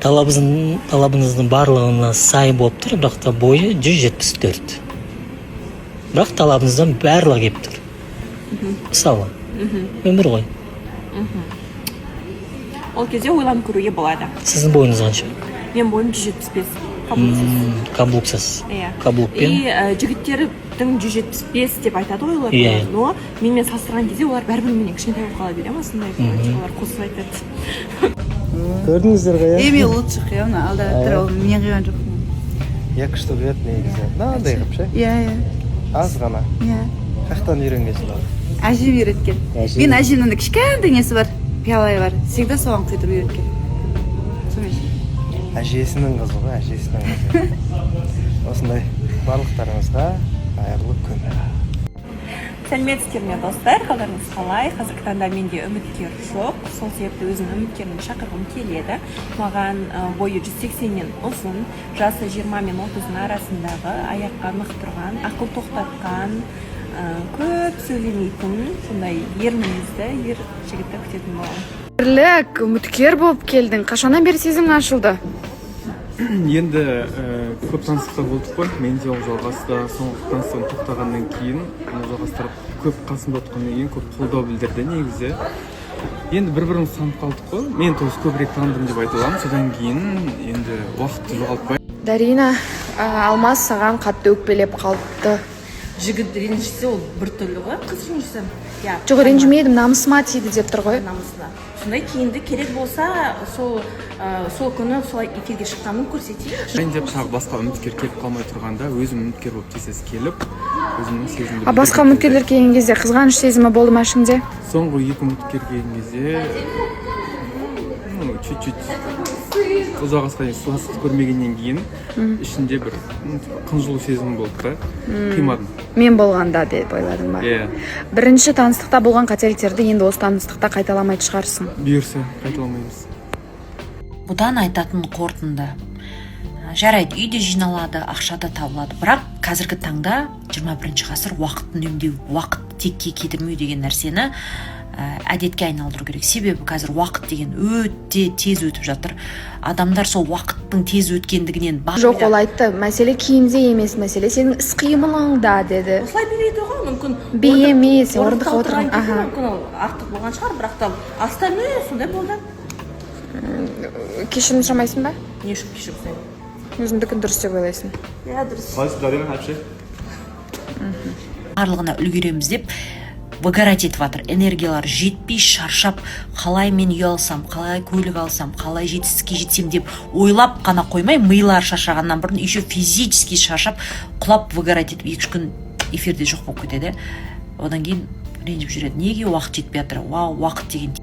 Талабыңыздың барлығына сай болып тұр, бірақ та бойы 174, бірақ талабыңыздан барлығы келіп тұр. Мысалы, өмір ғой. Ол кезде ойланып көруге болады. Сіздің бойыңыз қанша? Менің бойым 175, каблуксыз. Каблуксыз? Иә. Каблукпен. И жігіттердің 175 деп айтады ғой олар. Иә. Но менімен салыстырған кезде олар бәрібір менен кішкентай болып қала бере ма, сондай болады. Олар қосып айтады. Көрдіңіздер ғой, иә? Е, мен лучше құямын, алда тұр, ол мен құйған жоқпын. Иә, күшті құяды негізі, мынандай қылып ше. Иә. Аз ғана. Иә. Қаяқтан үйренгенсің оны? Әжем үйреткен. Әжем. Мен әжемнің андай кішкентай несі бар, пиала бар, всегда соған құйдырып үйреткен, сонымен. Әжесінің қызы ғой, әжесінің қызы. Осындай, барлықтарыңызға қайырлы күн! Сәлеметсіздер ме, достар! Қалдарыңыз қалай? Қазіргі таңда менде үміткер жоқ, сол себепті өзімнің үміткерімді шақырғым келеді. Маған бойы 180-нен ұзын, жасы 20 мен 30-дың арасындағы, аяққа нық тұрған, ақыл тоқтатқан, көп сөйлемейтін, сондай ер мінезді ер жігітті күтетін боламын. Бірлік, үміткер болып келдің. Қашаннан бері сезімің ашылды? Енді көп таныстықта болдық қой, мен де, ол Жалғас та. Соңғы таныстығым тоқтағаннан кейін оны жалғастырып, көп қасымда отырғаннан кейін көп қолдау білдірді негізі. Енді бір бірімізді танып қалдық қой, мен, то есть, көбірек таныдым деп айта аламын. Содан кейін енді уақытты жоғалтпай. Дарина, Алмас саған қатты өкпелеп қалыпты. Жігіт ренжісе, ол біртүрлі ғой, қыз ренжісе, иә. Жоқ, ренжімедім, намысыма тиді деп тұр ғой. Намысына. Сондай киімді керек болса, сол күні солай эфирге шыққанын көрсетейін. Мен деп тағы басқа үміткер келіп қалмай тұрғанда, өзім үміткер болып тез келіп, өзімнің сезімді А басқа білдіргім үміткерлер келді. келген кезде қызғаныш сезімі болды ма ішіңде? Соңғы екі үміткер келген кезде, ну, чуть чуть ұзақ асқа дейін сыйластық көрмегеннен кейін ішінде бір, ну, типа, қынжылу сезімі болды да, қимадым. Мен болғанда деп ойладың ба? Иә. Бірінші таныстықта болған қателіктерді енді осы таныстықта қайталамайтын шығарсың. Бұйырса, қайталамаймыз. Бұдан айтатын қорытынды: жарайды, үй де жиналады, ақша да табылады, бірақ қазіргі таңда 21 ғасыр, уақыт үнемдеу, уақыт текке кетірмеу деген нәрсені әдетке айналдыру керек. Себебі қазір уақыт деген өте тез өтіп жатыр. Адамдар сол уақыттың тез өткендігінен Жоқ, ол айтты: мәселе киімде емес, мәселе сенің іс қимылыңда деді. Осылай билейді ғой, мүмкін. Би емес, орындыққа орындықта отырған отырған, кезде аха. мүмкін, ол артық болған шығар, бірақ та остальное сондай болды. Кешірім сұрамайсың ба? Не үшін кешірім сұраймын? Өзіңдікін дұрыс деп ойлайсың. Иә, дұрыс. Қалайсыз, Дарина әпше? Барлығына үлгереміз деп выгорать етіп жатыр, энергиялары жетпей, шаршап, қалай мен үй алсам, қалай көлік алсам, қалай жетістікке жетсем деп ойлап қана қоймай, милары шаршағаннан бұрын еще физически шаршап, құлап, выгорать етіп, 2-3 күн эфирде жоқ болып кетеді. Одан кейін ренжіп жүреді: неге уақыт жетпей жатыр? Вау, уақыт деген